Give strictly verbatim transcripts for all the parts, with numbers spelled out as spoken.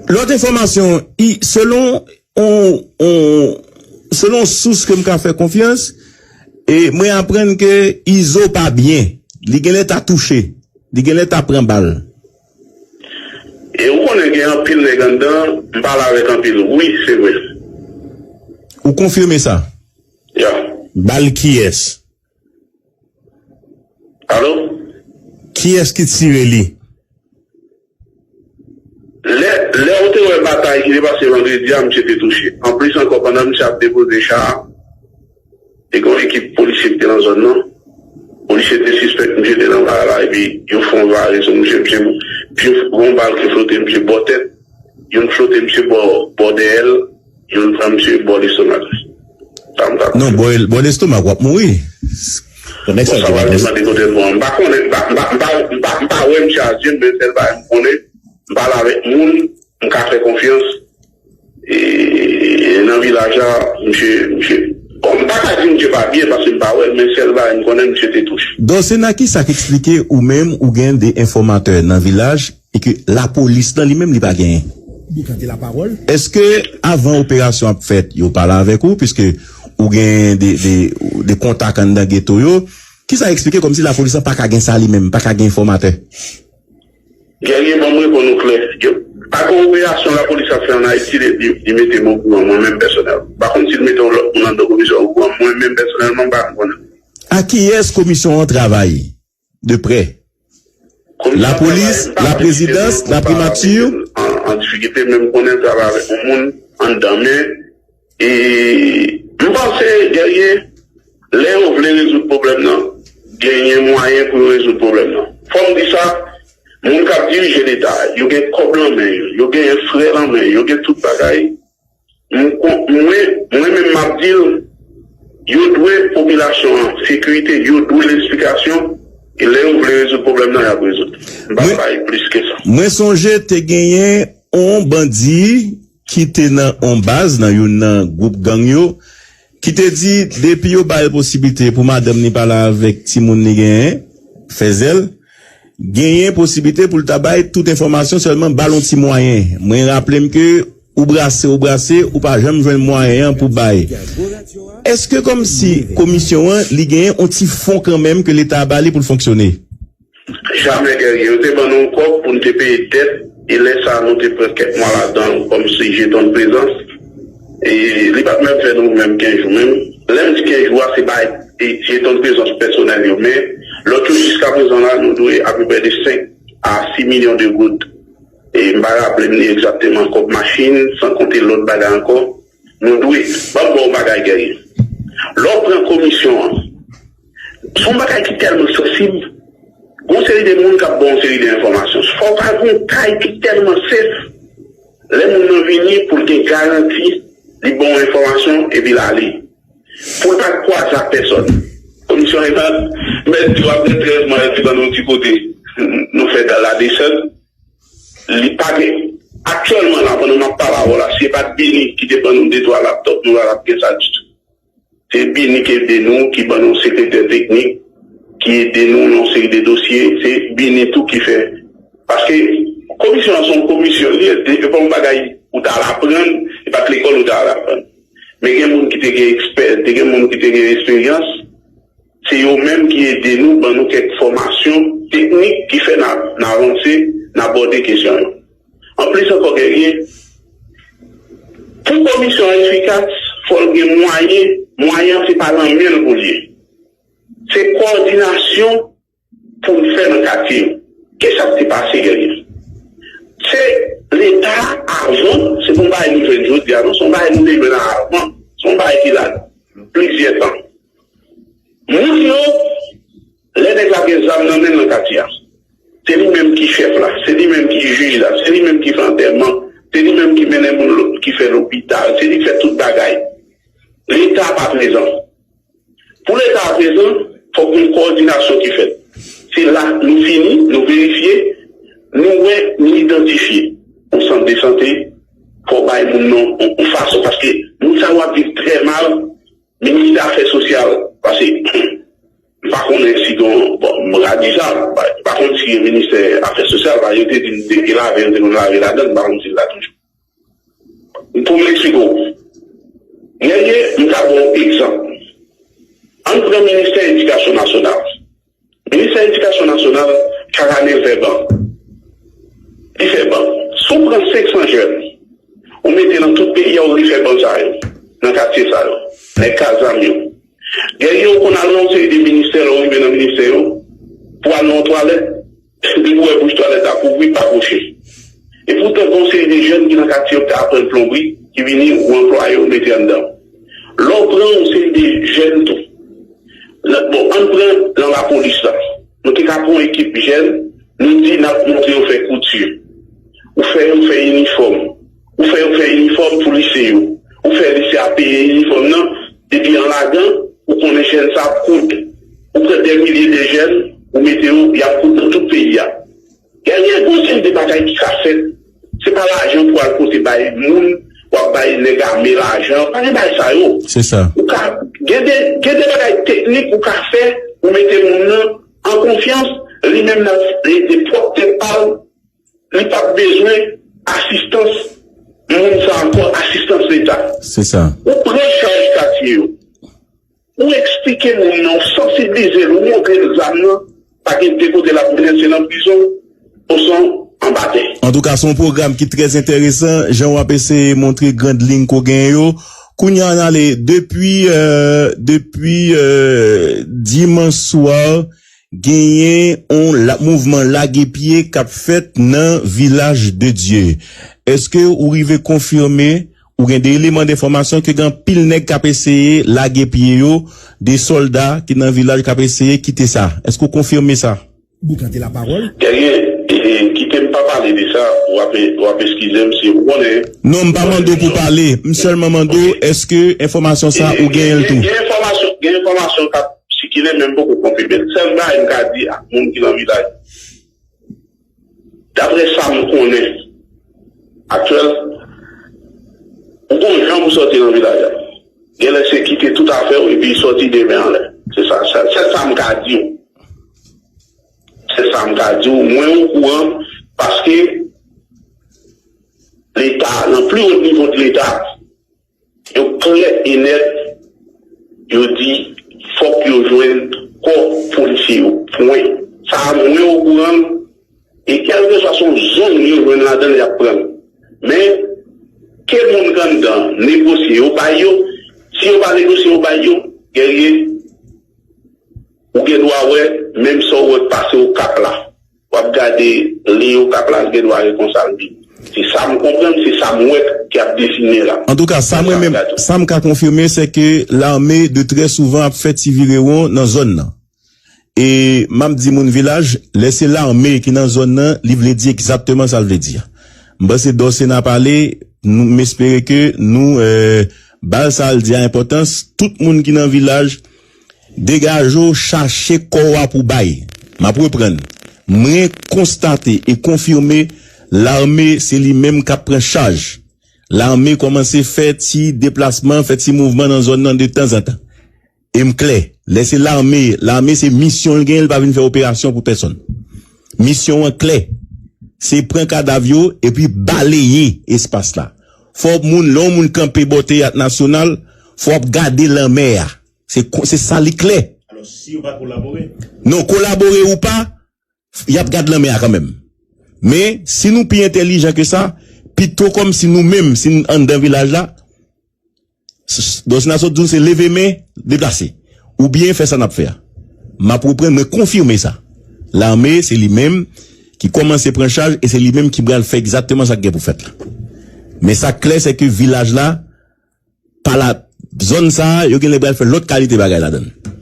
Lòt enfòmasyon, i, selon on, on, selon sous ke m ka fè konfyans, e mwen aprann ke Izo pa byen. Li genlè ta touche. Li genlè ta pran bal. E ou konnen gen anpil nèg anndan, m pale avèk anpil. Wi, se vre. Ou konfime sa? Ya. Bal kiyès? Alo? Kiyès ki tire li? Lè, lè ou te wè batay ki te pase vandredi a, misye te touche. Anplis ankò, pandan misye ap depoze cha a, te gen yon ekip polisye ki te nan zòn nan. Polisye te sispèk misye te nan bagay la, epi yo fè yon vare sou misye, misye, misye, yon bal ki flote misye bò tèt, youn flote misye bò, bò dèyè l, youn pran misye bò lestomak li. Sa m ta Non, bò, bò lestomak, w ap mouri. Yon nèg sa Bon, sa ki w pa al poze. Demande kote l pran. M pa konnen, m pa, m pa, m pa, m pa, m pa wè misye a zye m, men sèl bagay m konnen, m pale avèk moun, m ka fè konfyans. E nan vilaj la, misye, misye, bon, m pa ka di misye pa byen paske m pa wè l, men sèl bagay m konnen, misye te touche. Donk, se nan ki sa k eksplike ou menm ou gen de enfòmatè nan vilaj e ke lapolis nan li menm li pa genyen? Èske avan operasyon ap fèt, yo pale avèk ou, piske ou gen de, de, de kontak anndan geto yo? Ki sa eksplike kòmsi lapolis lan pa ka gen sa li menm, pa ka gen enfòmatè? Guerrier, ban m reponn ou klè. Yo, pa gen operasyon lapolis ap fè ann Ayiti, li, li, li mete m okouran, mwen menm pèsonèl. Pa konn si l mete yon lòt moun anndan komisyon okouran, mwen menm pèsonèlman, m pa konnen. A kiyès komisyon an travay de prè? Lapolis, laprezidans, laprimati? An, an difikilte, men m konnen l travay avèk yon moun anndan, men e m panse, Guerrier, lè yo vle rezoud pwoblèm nan, genyen mwayen pou yo rezoud pwoblèm nan. Fò m di sa, moun k ap dirije Leta, yo gen kòb nan men yo, yo genyen frè nan men yo, yo gen tout bagay. M kon- mwen, mwen menm m ap di l, yo dwe popilasyon an sekirite, yo dwe l esplikasyon, e lè yo vle rezoud pwoblèm nan, y ap rezoud. M p ap bay plis ke sa. Mwen sonje te genyen on bandi ki te nan on baz, nan youn nan gwoup gang yo, ki te di depi yo ba l posiblite pou madanm li pale avèk timoun li genyen, fè zèl, genyen posiblite pou l ta bay tout enfòmasyon, sèlman ba l on ti mwayen. Mwen raple m ke ou brase, ou brase, ou pa janm jwenn mwayen an pou bay. Èske kòmsi komisyon an, li genyen on ti fon kanmenm ke Leta ba li pou l fonksyone? Jamè, Guerrier. Yo te ban nou kòb pou n te peye dèt, e lè sa a, nou te pran kèk mwa ladan l kòmsi jeton de prezans. E li pa t menm fè nou menm kenz jou menm. Lè m di kenz jou a, se bay e jeton de prezans pèsonèl yo. Men, lòt yo, jiskaprezan la, nou dwe apeprè de senk a sis milyon de goud. E m pa raple m li egzakteman, kòb machin, san konte lòt bagay ankò. Nou dwe. Ban m ba w yon bagay, Guerrier. Lè w pran komisyon an, se yon bagay ki tèlman sansib. Gon seri de moun k ap ba w yon seri de enfòmasyon. Fò w ka gen yon kay ki tèlman sef, lè moun nan vini pou l gen garanti, li ba w enfòmasyon, epi l ale. Pou l pa t kwaze ak pèsòn. Komisyon an, mèt di w apre trèz mwa, yo te ban nou ti kote, nou fè la desann. Li pa gen, aktyèlman la, pandan m ap pale avè w la, si se pa t Bini ki te ban nou de twa laptòp, nou pa t ap gen sa ditou. Se Bini ki ede nou, ki ban nou sekretè teknik, ki ede nou nan yon seri de dosye, se Bini tou ki fè. Paske komisyon an se yon komisyon, li, e pa yon bagay ou t al aprann, e pa t lekòl ou t al aprann. Men gen moun ki te gen ekspè, te gen moun ki te gen esperyans, se yo menm ki ede nou, ban nou kèk fòmasyon teknik ki fè n a, n avanse, n abòde kesyon yo. Anplis ankò, Guerrier, pou komisyon an efikas, fò l gen mwayen, mwayen an se pa nan men l pou l ye. Se kowòdinasyon pou n fè nan katye yo. Kisa k te pase, Guerrier? Se Leta avan, se pou yon bagay nou jwenn jodi a, non, se yon bagay nou te jwenn avan, se yon bagay ki la plizyè tan. Moun yo, lè nèg la gen zam nan men l nan katye a, se li menm ki chèf la, se li menm ki jij la, se li menm ki fè antèman, se li menm ki mennen moun lo- ki fè lopital, se li ki fè tout bagay. Leta pa prezan. Pou Leta a prezan, fòk gen kowòdinasyon ki fèt. Se la nou fini, nou verifye, nou wè, nou idantifye yon sant de sante, fò w bay moun nan yon, yon fason, paske moun sa yo ap viv trè mal, ministè afè sosyal, paske m pa konnen si gen, bon, m ka di sa, m pa, m pa konn si ministè afè sosyal, paske yo te di m depi lave, yo te konn lave ladan, m pa konn si l la toujou. Pou m eksplike w. Guerrier, m ka ba w egzanp. Ann pran Ministè Edikasyon Nasyonal. Ministè Edikasyon Nasyonal, chak ane, l fè ban. Li fè ban. Si w pran senk san jèn, ou mete nan tout peyi a, ou refè ban sa yo, nan katye sa yo, nèg ka zam yo. Guerrier, ou konn al nan yon seri de ministè, lè w rive nan ministè yo, pou al nan yon twalèt, depi w wè bouch twalèt la kouvri, pa kouche. E poutan, gen yon seri de jèn ki nan katye yo ki ta aprann plonbri, ki vini, ou anplwaye, ou mete anndan. Lè w pran yon seri de jèn tou, nan, bon, ann pran nan lapolis la. Nou te ka pran yon ekip jèn, nou di n ap montre yo fè kouti. Ou fè yo fè inifòm. Ou fè yo fè inifòm pou lise yo. Ou fè lise a peye inifòm nan, epi an ladan, ou konnen jèn sa ap koud. Ou pran dè milye de jèn, ou mete yo, y ap koud nan tout peyi a. Guerrier, gon seri de bagay ki ka fèt. Se pa lajan pou al pote bay moun, w ap bay nèg ame lajan. Pa gen bagay sa yo. Se sa. Ou ka, gen de, gen de bagay teknik ou ka fè, ou mete moun nan an konfyans, li menm l ap ede pwòp tèt pa l, li p ap bezwen asistans moun sa ankò, asistans Leta. Se sa. Ou pran chaj katye yo. Ou eksplike moun nan, ou sansibilize l, ou montre l zam nan, pa gen de kote l ap mennen, se nan prizon, osnon anba tè. Antouka, se yon pwogram ki trè enteresan, jan w ap eseye montre grand liy ke w genyen yo. Kounye a, ann ale, depi, euh, depi, euh, dimanch swa, genyen yon la, mouvman lage pye k ap fèt nan Vilaj de Dye. Èske ou rive konfime, ou gen de eleman de enfòmasyon ke gen anpil nèg k ap eseye lage pye yo, de sòlda ki nan vilaj k ap eseye kite sa? Èske ou konfime sa? Boukante la pawòl. Guerrier, e, kite m pa pale de sa, w ap, w ap eskize m si ou konnen. Non, m pa mande w pou pale, m sèlman mande w, èske enfòmasyon sa ou genyen l tou? Gen enfòmasyon, gen enfòmasyon k ap sikile, men m poko konfime l. Sèl bagay m ka di ak moun ki nan vilaj, daprè sa m konnen, aktyèl, ou gon jan pou sòti nan vilaj la. Genlè se kite tout afè w epi sòti demen anlè. Se sa, se, se sa m ka di w. Se sa m ka di w. Mwen okouran paske Leta, nan pli wo nivo de Leta, yo klè e nèt, yo di fòk yo jwenn kò polisye yo. Pwen. Sa a, mwen okouran l, e kèlkeswa se yon zòn yo jwenn ladan l, y ap pran l. Men, ke moun k anndan negosye, yo bay yo, si yo pa negosye, yo bay yo, Guerrier, ou gen dwa wè, menm sa w wè k pase Okap la. W ap gade liy Okap la, l gen dwa rekonsa l vin. Se sa m konprann, se sa m wè k ap desine la. Antouka, sa mwen menm, sa m ka konfime, se ke lame de trè souvan ap fè ti virewon nan zòn nan. E m ap di moun vilaj, lè se lame ki nan zòn nan, li vle di egzakteman sa l vle di a. M panse Dòsena pale, nou, m espere ke nou, euh, ba l sa l di a enpòtans. Tout moun ki nan vilaj, degaje w, chache kò w a pou bay. M ap reprann. Mwen konstate e konfime, lame se li menm k ap pran chaj. Lame kòmanse fè ti deplasman, fè ti mouvman nan zòn nan de tanzantan. E m klè, lè se lame, lame se misyon l genyen, l pa vin fè operasyon pou pèsonn. Misyon an klè. Se pran kadav yo epi baleye espas la. Fò moun, lè yon moun kanpe bò teyat nasyonal, fò w ap gade lanmè a. Se ko-, se sa li klè. Alò, si yo pa kolabore? Non, kolabore ou pa, y ap gad lanmè a kanmenm. Men, si nou pi entèlijan ke sa, pito kòmsi nou menm, si n anndan vilaj la, s-, s-, Dòsena sot di w se leve men, deplase. Oubyen fè sa n ap fè a. M ap reprann, mwen konfime sa. Lame, se li menm ki kòmanse pran chaj e se li menm ki pral fè egzakteman sa k gen pou fèt la. Men sa k klè, se ke vilaj la, pa la, zòn sa a, yo genlè pral fè lòt kalite bagay ladan l.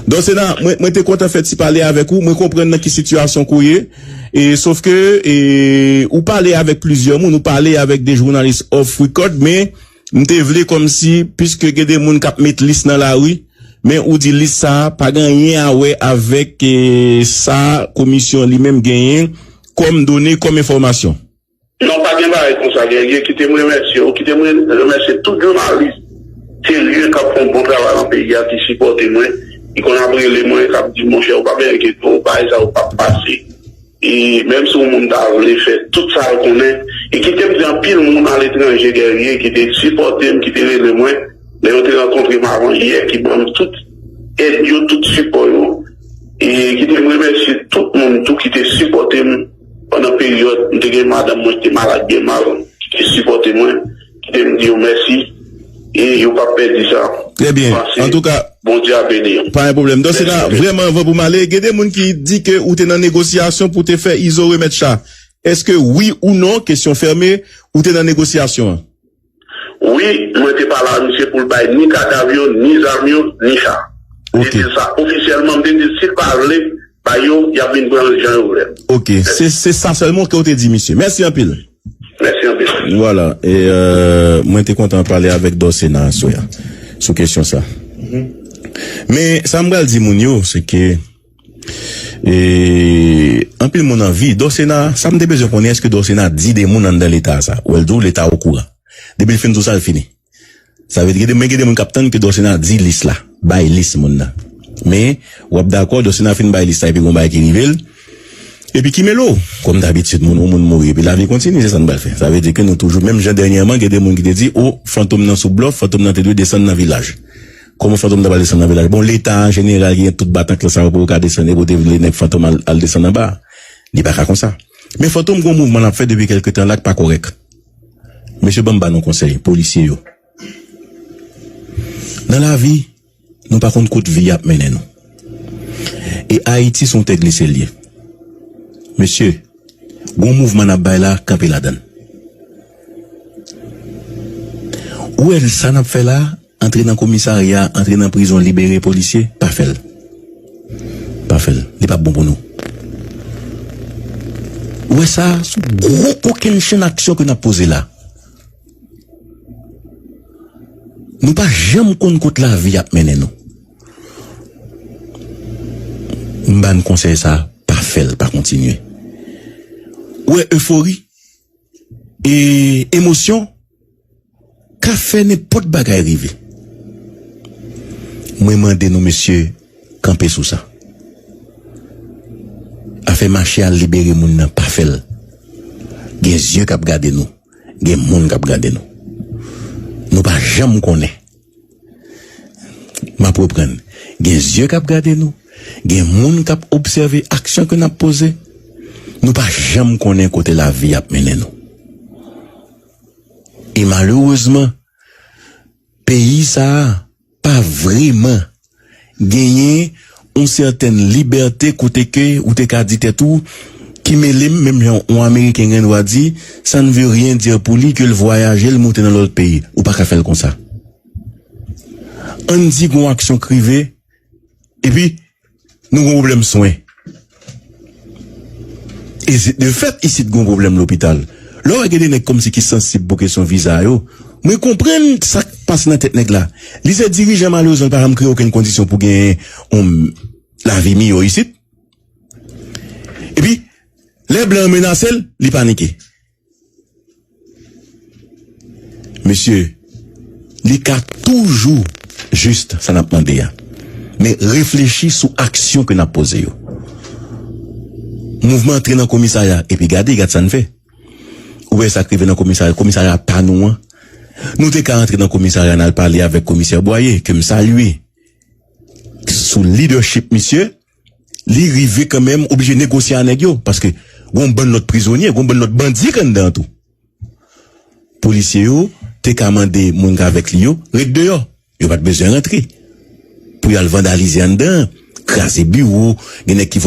Dòsena, mwen, mwen te kontan fè ti pale avèk ou. Mwen konprann nan ki sitiyasyon ke w ye. E, sòf ke, e, ou pale avèk plizyè moun, ou pale avèk de jounalis off record, men m te vle kòmsi, piske gen de moun k ap met lis nan lari, men ou di lis sa a pa gen anyen a wè avèk, e, sa komisyon li menm genyen kòm done, kòm enfòmasyon. Non, pa gen bagay konsa, Guerrier. Kite m remèsye w, kite m re-, remèsye tout jounalis serye k ap fè yon bon travay nan peyi a, ki sipòte mwen, ki konn ap rele mwen, k ap di, monchè, ou pa bezwen enkyete w, bagay sa yo p ap pase. E menm si yon moun ta vle fè tout sa l konnen, E kite m di anpil moun aletranje, Guerrier, ki te sipòte m, ki te rele mwen, lè yo te rankontre m avan yè, ki ban m tout èd yo, tout sipò yo. E kite m remèsye tout moun tou ki te sipòte m pandan peryòd m te gen madanm mwen ki te malad byen mal, ki te sipòte mwen, kite m di yo mèsi. E yo p ap pèdi sa. Trè byen. Antouka, Bondye a beni yo. Pa gen pwoblèm. Donk, se la, vrèman, anvan pou m ale, gen de moun ki di ke ou te nan negosyasyon pou te fè Izo remèt cha. Èske wi ou non, kesyon fèmen, ou te nan negosyasyon an? Wi, mwen te pale a misye pou l bay ni kadav yo, ni zam yo, ni cha. Ok. Li di sa ofisyèlman, m te di l, si l pa vle bay yo, y ap vin pran l jan yo vle. Ok, se, se sa sèlman ke w te di misye. Mèsi anpil. Mèsi anpil. Vwala, e, euh, mwen te kontan pale avèk Dòsena aswè a sou kesyon sa. Men, sa m pral di moun yo, se ke, e, anpil moun anvi, Dòsena, sa m te bezwen konnen, èske Dòsena di de moun anndan leta sa? Ou wè l di w leta okouran. Depi l fin di w sa, l fini. Sa vle di, gen de, men gen de moun k ap tann ke Dòsena di lis la, bay lis moun nan. Men, w ap dakò, Dòsena fin bay lis la, epi gon bagay ki rive l. Epi ki mele w, kòm dabitid, moun, yon moun mouri, epi lavi kontinye, se sa n pral fè. Sa vle di ke nou toujou, menm jan dènyèman, gen de moun ki te di, o, fantom nan sou blòf, fantom nan te dwe desann nan vilaj. Kòman fantom ta pral desann nan vilaj? Bon, leta an jeneral ki gen tout batank lan sa yo pou yo ka desann, e pou te vle nèg fantom al, al desann anba. Li pa ka konsa. Men fantom gon mouvman l ap fè depi kèlke tan la k pa kòrèk. Mesye, ban m ba nou konsèy, polisye yo. Nan lavi, nou pa konn kot vi ap mennen nou. E Ayiti se yon tè glise l ye. Mesye, gon mouvman n ap bay la, kanpe ladan l. Ou wè sa n ap fè la, antre nan komisarya, antre nan prizon, libere polisye, pa fè l. Pa fè l. Li p ap bon pou nou. Ou wè sa, se gwo kokennchenn aksyon ke n ap poze la. Nou pa janm konn kot lavi ap mennen nou. M ba n konsèy sa, pa fè l, pa kontinye. Ou wè efori, e emosyon, ka fè nenpòt bagay rive. Mwen mande nou, mesye, kanpe sou sa. Afè mache al libere moun nan, pa fè l. Gen zye k ap gade nou. Gen moun k ap gade nou. Nou pa janm konnen. M ap reprann. Gen zye k ap gade nou. Gen moun k ap obsève aksyon ke n ap poze. Nou pa janm konnen kote lavi ap mennen nou. E malerezman, peyi sa a pa vrèman genyen yon sètèn libète kote ke ou te ka di tèt ou, ki mele m, menm jan yon Ameriken gen dwa di, ça ne veut rien dire pour lui que l vwayaje, l moute nan lòt peyi. Ou pa ka fè l konsa. Ann di gon aksyon k rive, epi nou gon pwoblèm swen. E se, de fèt, isit gon pwoblèm lopital. Lè w wè gen de nèg kòmsi ki sansib pou kesyon viza yo, mwen konprann sa k pase nan tèt nèg la. Li se dirijan, malerezman, li pa janm kreye okenn kondisyon pou gen yon lavi miyò isit. Epi, lè blan an menase l, li panike. Mesye, li ka toujou jis sa n ap mande a. Men reflechi sou aksyon ke n ap poze yo. Mouvman antre nan komisarya, epi gade, gad sa n fè. Ou wè sa k rive nan komisarya, komisarya pa nou an. Nou te ka antre nan komisarya, n al pale avèk komisè Bwaye, ke m salye. Sou leadership misye, li rive kanmenm oblije negosye a nèg yo, paske gon bann lòt prizonye, gon bann lòt bandi k anndan an tou. Polisye yo te ka mande moun k avèk li yo ret deyò. Yo pa t bezwen rantre. Pou y al vandalize anndan an, kraze biwo, gen nèg ki